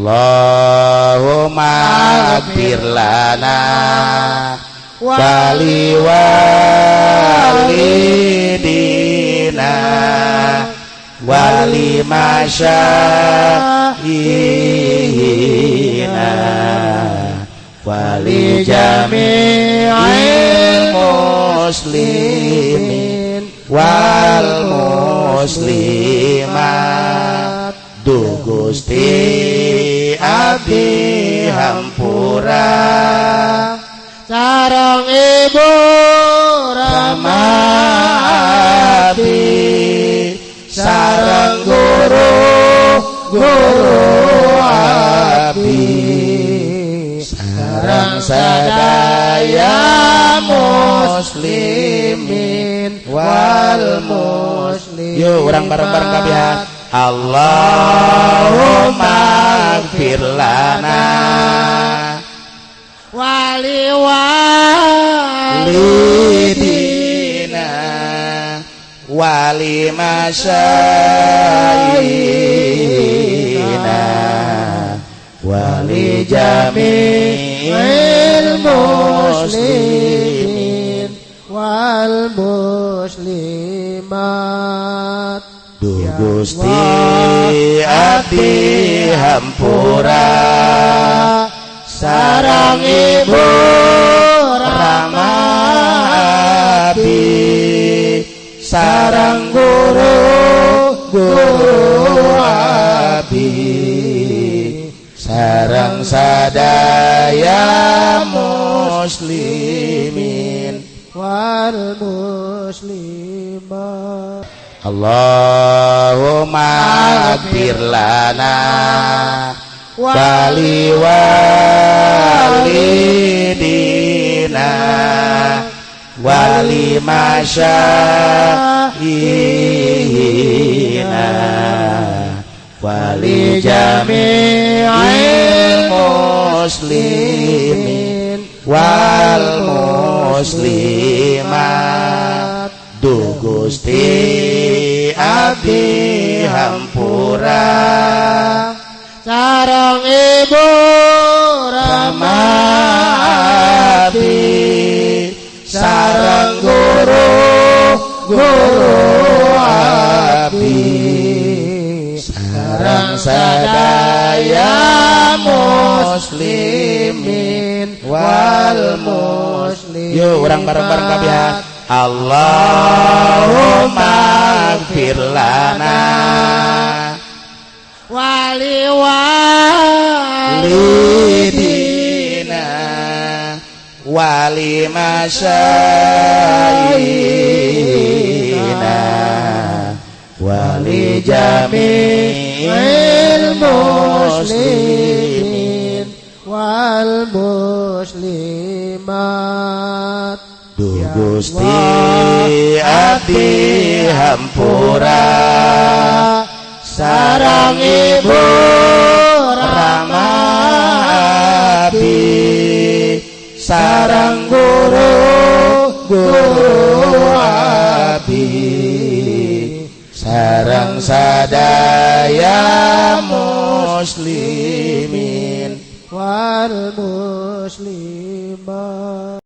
Allahumma ighfir lana wali walidina wali masyaihina wali jami'il muslimin wal muslimat. Duh Gusti abdi hampura sareng ibu rama abdi sareng guru guru abdi sareng sadaya muslimin wal muslimat. Yuk urang bareng-bareng kabehan. Allahumma ighfir lana wali walidina wali masyaihina wali jami'il muslimin wal muslimat. Duh Gusti abdi hampura sareng ibu rama abdi sareng guru guru abdi sareng sadaya muslimin wal muslimat. Allahumma ighfir lana wali walidina wali masyaihina wali jami'il muslimin wal muslimat. Duh Gusti abdi hampura sareng ibu rama abdi sareng guru guru abdi sareng sadaya muslimin wal muslimat. Yuk urang bareng-bareng kabehan. Allahumma ighfir lana wali walidina wali masyaihina wali jami'il muslimin wal muslimat. Duh Gusti abdi hampura sareng ibu rama abdi sareng guru guru abdi sareng sadaya muslimin wal muslimat.